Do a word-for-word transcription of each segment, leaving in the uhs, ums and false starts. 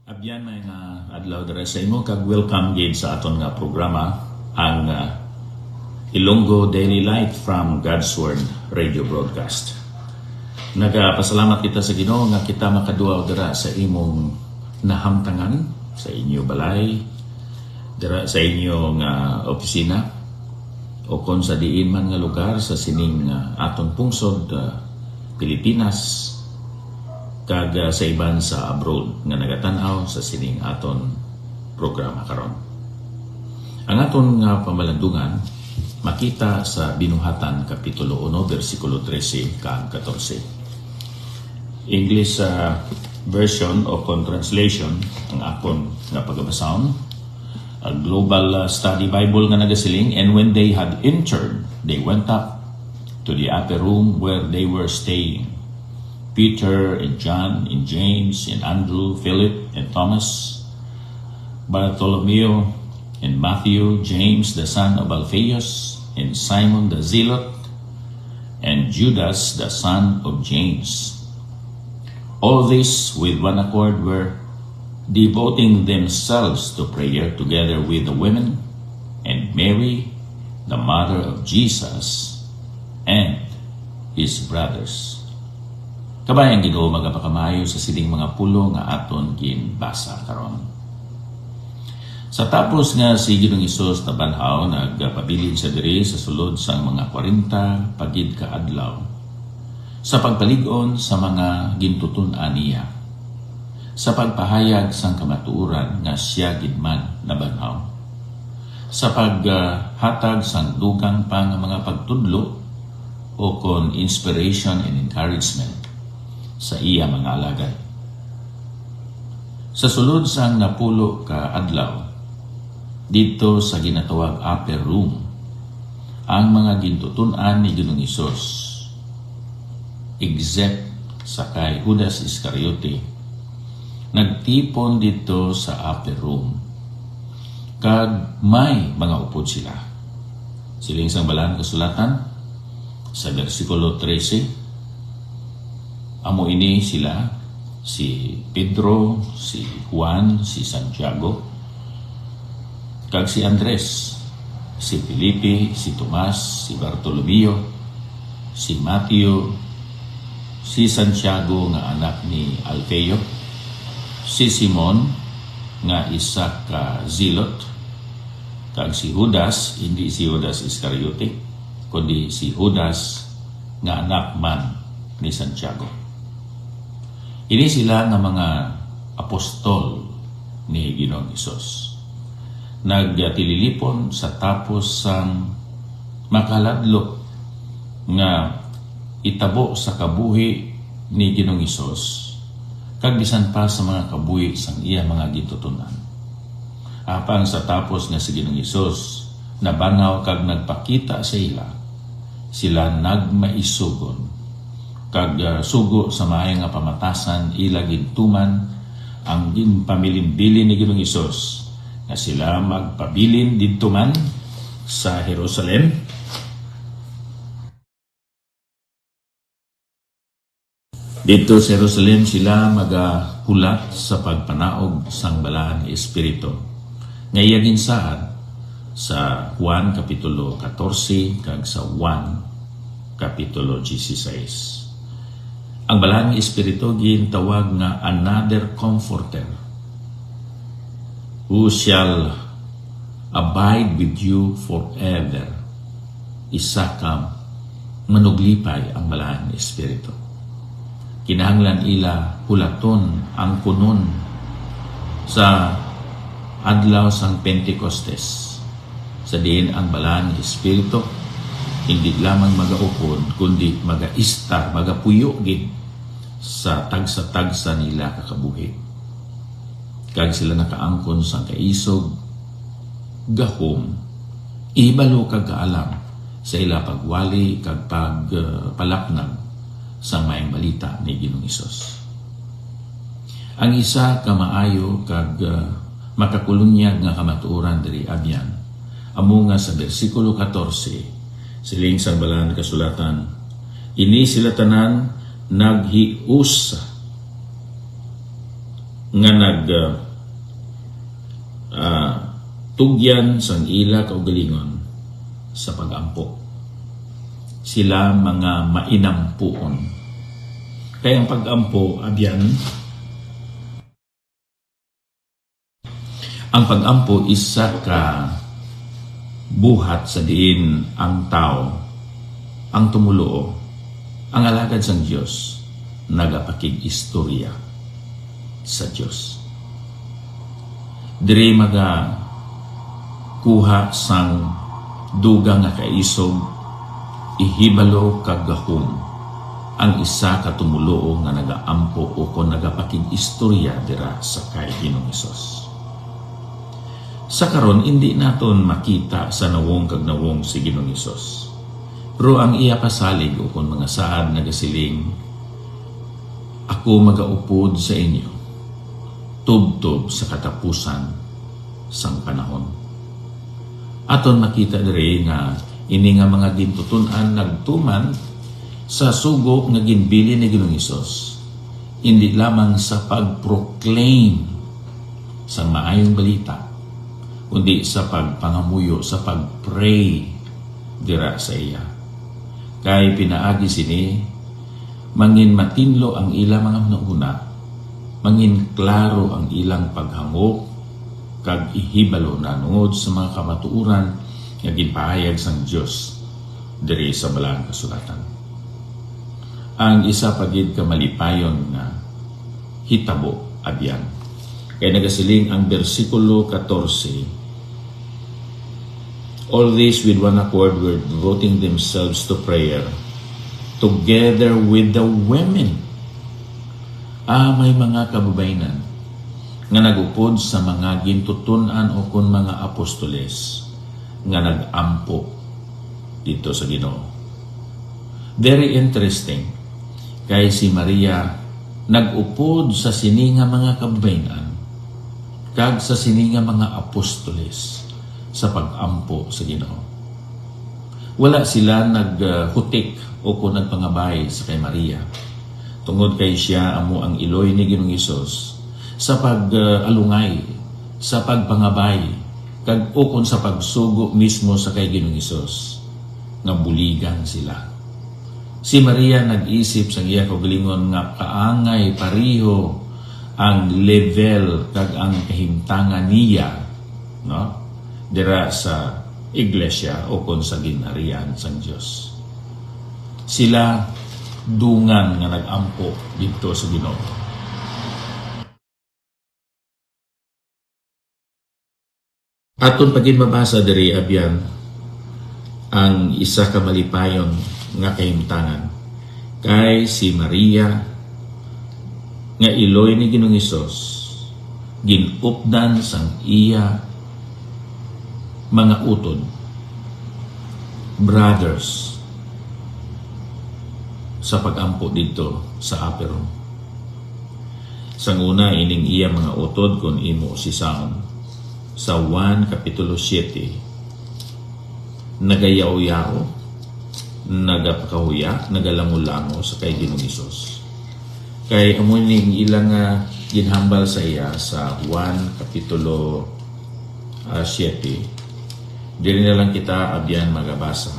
Abyan, may nga adlaw dira sa imo, kag welcome gid sa aton nga programa, ang, ah, Ilonggo Daily Light from God's Word Radio Broadcast. Nagapasalamat kita sa Ginoo nga kita makadua dira sa imong nahamtangan, sa inyo balay, dira sa inyo nga opisina, o kon sa diin man nga lugar sa sining, ah, aton pungsod, ah, Pilipinas, kag, ah, sa iban sa abroad nga nagatan-aw sa sining aton programa karon. Ang aton nga pamalandungan makita sa Binuhatan Kapitulo uno, bersikulo trese kag katorse. English, ah, version o kon translation ang akon nga pagabasahon. A Global, ah, Study Bible nga nagasiling, "And when they had entered, they went up to the upper room where they were staying. Peter and John and James and Andrew, Philip and Thomas, Bartholomew and Matthew, James the son of Alphaeus and Simon the Zealot, and Judas the son of James. All these with one accord were devoting themselves to prayer together with the women and Mary, the mother of Jesus, and his brothers." Kabay ang Ginoo magapakamaayo sa sining mga pulong nga aton ginbasa karon. Sa tapos nga si Ginoong Hesus nabanhaw, nagpabilin siya diri sa sulod sang mga kwarenta pa gid ka adlaw, sa pagpalig-on sa mga gintuton-an niya, sa pagpahayag sang kamatuoran nga sia gid man nabanhaw, sa paghatag sang dugang pa nga mga pagtudlo, o kon inspiration and encouragement, sa iya mga alagad. Sa sulod sang napulo ka adlaw, didto sa ginatawag upper room, ang mga gintuton-an ni Ginoong Hesus, except sa kay Judas Iscariote, nagtipon didto sa upper room, kag may mga upod sila. Siling sang Balaan Kasulatan sa bersikulo trese, amo ini sila, si Pedro, si Juan, si Santiago, kag si Andres, si Felipe, si Tomas, si Bartolomeo, si Mateo, si Santiago nga anak ni Alfeo, si Simon nga isa ka Zealot, kag si Judas, hindi si Judas Iscariote, kundi si Judas nga anak man ni Santiago. Ini sila nga mga apostol ni Ginoong Hesus. Nagtililipon sa tapos sang makaladlok nga itabo sa kabuhi ni Ginoong Hesus, kag bisan pa sa mga kabuhi sang iya mga gintuton-an. Apang sa tapos nga si Ginoong Hesus nabanhaw kag nagpakita sa ila, sila nagmaisugon, kag, ah, sugo sa maayo nga pamatasan ila gintuman ang ginpabilin-bilin ni Ginoong Hesus nga sila magpabilin didto man sa Jerusalem. Didto sa Jerusalem sila magahulat sa pagpanaog sang Balaan nga Espiritu, nga iya ginsaad sa Juan Kapitulo katorse kag sa Juan Kapitulo dieciséis. Ang Balaan nga Espiritu gintawag nga another comforter, who shall abide with you forever. Isa ka manuglipay ang Balaan nga Espiritu. Kinahanglan ila hulaton ang kunon sa adlaw sang Pentecostes, sa diin ang Balaan nga Espiritu hindi lamang magaupod, kundi magaistar, magapuyo gid sa tagsa-tagsa nila ka kabuhi. Kag sila nakaangkon sang kaisog, gahom, ihibalo kag kaalam sa ila pagwali kag pag, uh, palapnag sang maayong balita ni Ginoong Hesus. Ang isa ka maayo kag, uh, makakulunyag nga kamatuoran diri abyan amo nga sa bersikulo katorse, siling sang Balaan Kasulatan, "Ini sila tanan naghiusa." nga nag, ah, ah, tugyan sang ila kaugalingon sa pag-ampo. Sila mga mainampuon. Kay ang pag-ampo, abyan, ang pag-ampo isa ka buhat sa diin ang tawo, ang tumoluo, ang alagad sang Dios, nagapakig-istorya sa Dios. Diri magakuha sang dugang nga kaisog, ihibalo kag gahom ang isa ka tumoluo nga nagaampo ukon nagapakig-istorya dira sa kay Ginoong Hesus. Sa karon, indi naton makita sa nawong kag nawong si Ginoong Hesus. Pero ang iya pasalig ukon mga saad nagasiling, "Ako magaupod sa inyo tubtob sa katapusan sang panahon." Aton makita diri nga ini nga mga gintuton-an nagtuman sa sugo nga ginbilin ni Ginoong Hesus, indi lamang sa pag-proclaim sang maayong balita, kundi sa pagpangamuyo, sa pag-pray dira sa iya. Kay pinaagi sini, mangin matinlo ang ila mga hunahuna, mangin klaro ang ilang paghangop, kag ihibalo nahanungod sa mga kamatuoran nga ginpahayag sang Dios diri sa Balaang Kasulatan. Ang isa pa gid ka malipayon nga hitabo, abyan. Kay nagasiling ang bersikulo katorse, "All this with one accord were devoting themselves to prayer, together with the women." Ah, may mga kababayenan nga nag-upod sa mga gintuton-an ukon mga apostoles nga nag-ampo didto sa Ginoo. Very interesting, kay si Maria nag-upod sa sini nga mga kababayenan kag sa sini nga mga apostoles sa pag-ampo sa Ginoo. Wala sila naghutik ukon nagpangabay sa kay Maria, tungod kay sia amo ang iloy ni Ginoong Hesus sa pag-alungay, sa pagpangabay, kag ukon sa pagsugo mismo sa kay Ginoong Hesus nga buligan sila. Si Maria nag-isip sang iya kaugalingon nga kaangay pareho ang level kag ang kahimtangan niya, no, dira sa iglesia ukon sa ginharian sang Dios. Sila dungan nga nag-ampo didto sa Ginoo. Aton pa gid mabasa diri, abyan, ang isa ka malipayon nga kahimtangan, kay si Maria nga iloy ni Ginoong Hesus gin-updan sang iya mga utod, brothers, sa pag-ampo didto sa upper room. Sang una, ining iya mga utod, kon imo sisaon, sa Juan Kapitulo siete, nagayaw-yaw, nagapakahuya, nagalango-lango sa kay Ginoong Hesus. Kay amo ni ang ilang, ah, ginhambal sa iya sa Juan Kapitulo, ah, siete. Diri na lang kita abyan magabasa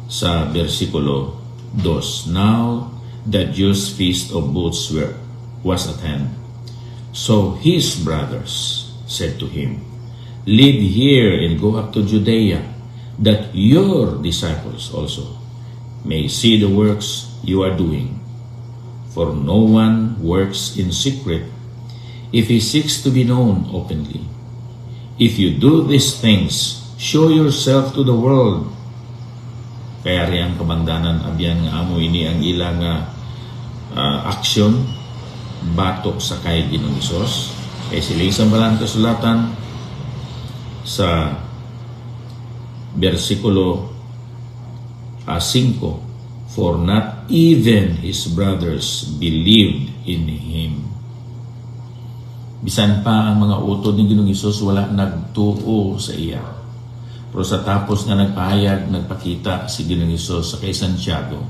sa bersikulo dos. Now the Jews' feast of booths were, was at hand. So his brothers said to him, "Leave here and go up to Judea, that your disciples also may see the works you are doing. For no one works in secret if he seeks to be known openly. If you do these things, show yourself to the world." Kay ari ang kabangdanan, abyan, nga amo ini ang ila nga, ah, aksyon batok sa kay Ginoong Hesus. Kay siling sa Balaang Kasulatan sa bersikulo, ah, singko, "For not even his brothers believed in him." Bisan pa ang mga utod ni Ginoong Hesus wala nagtuo sa iya. Pero sa tapos nga nagpahayag, nagpakita si Ginoong Hesus sa kay Santiago,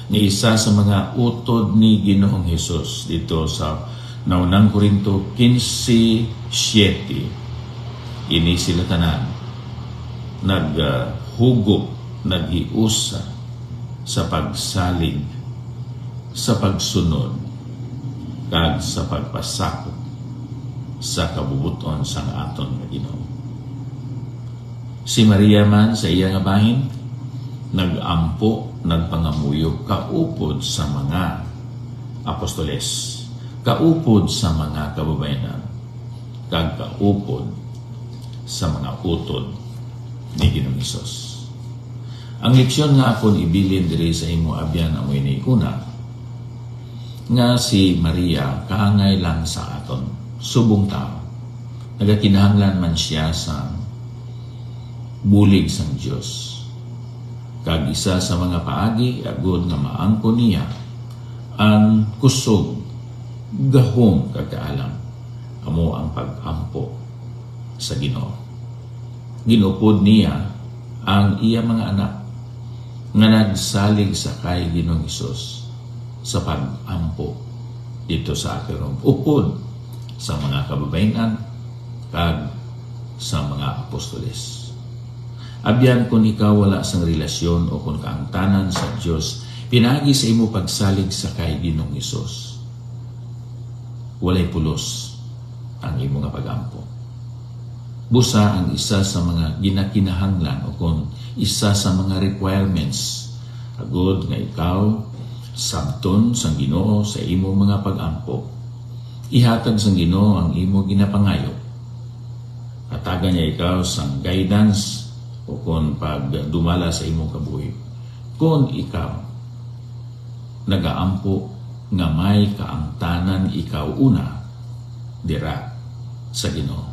nga isa sa mga utod ni Ginoong Hesus didto sa Naunang Corinto quince siete, ini sila tanan naghugo, naghiusa sa pagsalig, sa pagsunod, kag sa pagpasakop sa kabubot-on sang aton nga Ginoo. Si Maria man sa iya nga bahin nag-ampo, nagpangamuyo kaupod sa mga apostoles, kaupod sa mga kababayenan, kag kaupod sa mga utod ni Ginoong Hesus. Ang leksyon nga akon ibilin diri sa imo abyan amo ini: una, nga si Maria kaangay lang sa aton subong tawo. Nagakinahanglan man siya sa bulig sang Dios. Kag isa sa mga paagi agud nga maangkon niya ang kusog, gahom, kag kaalam, amo ang pag-ampo sa Ginoo. Ginupod niya ang iya mga anak nga nagsalig sa kay Ginoong Hesus sa pag-ampo didto sa aton upod sa mga kababayen-an kag sa mga apostoles. Abyan, kon ikaw wala sang relasyon o kon kaangtanan sa Dios pinaagi sa imo pagsalig sa kay Ginoong Hesus, walay pulos ang imo nga pag-ampo. Busa ang isa sa mga ginakinahanglan o kon isa sa mga requirements agud nga ikaw sabton sang Ginoo sa imo mga pag-ampo, ihatag sang Ginoo ang imo ginapangayo. Hatagan niya ikaw sang guidance o kon pagdumala sa imong kabuhi. Kon ikaw nagaampo nga may kaangtanan ikaw una dira sa Ginoo.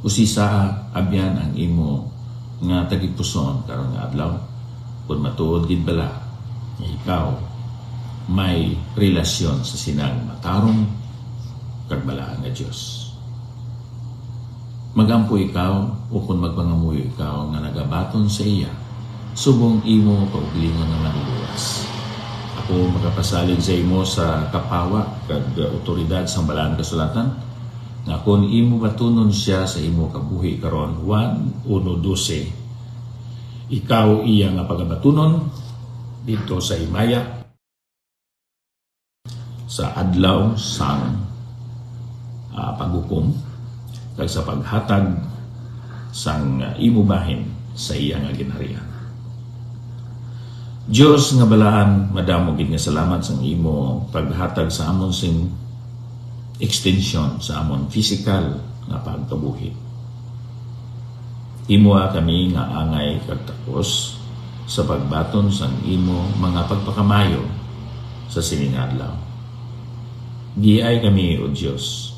Usisa, abyan ang imo nga tagipusoon karon nga adlaw, kon matuod gid bala nga ikaw may relasyon sa sinang matarong kag balaan nga Dios. Magampo ikaw, o kon magpangamuyo ikaw nga nagabaton sa iya, subong imo kaugalingon nga manlulowas. Ako makapasalig sa imo sa kapawa kag awtoridad sang Balaan Kasulatan, nga kon imo batunon sia sa imo kabuhi karon, Juan uno doce, ikaw iya nga pagabatunon didto sa himaya, sa adlaw sang, ah, paghukom, kag sa paghatag sang, ah, imo bahin sa iya nga ginharian. Dios nga balaan, madamo gid nga salamat sang imo paghatag sa amon sing extension sa amon physical nga pagkabuhi. Himoa kami nga angay kag takos sa pagbaton sang imo mga pagpakamayo sa sining adlaw. Giay kami, O Dios,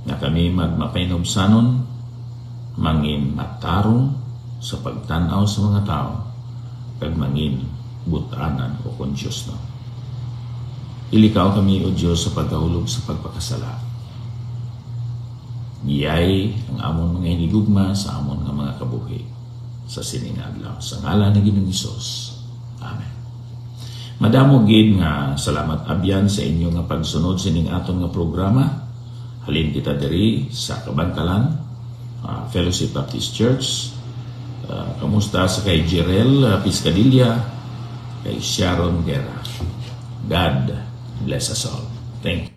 nga kami magmapahinubsanon, mangin matarong sa pagtan-aw sa mga tawo, kag mangin but-anan o kon diosnon. Ilikaw kami, O Dios, sa pagkahulog sa pagpakasala. Giay ang amon mga hinigugma sa amon nga mga kabuhi sa sining adlaw. Sa ngalan ni Ginoong Hesus. Amen. Madamo gid nga salamat, abyan, sa inyo nga pagsunod sining aton nga programa. Halin kita diri sa Kabankalan, ah, Fellowship Baptist Church. Ah, kamusta sa kay Jerel, ah, Piscadilla, kay Sharon Guerra? God bless us all. Thank you.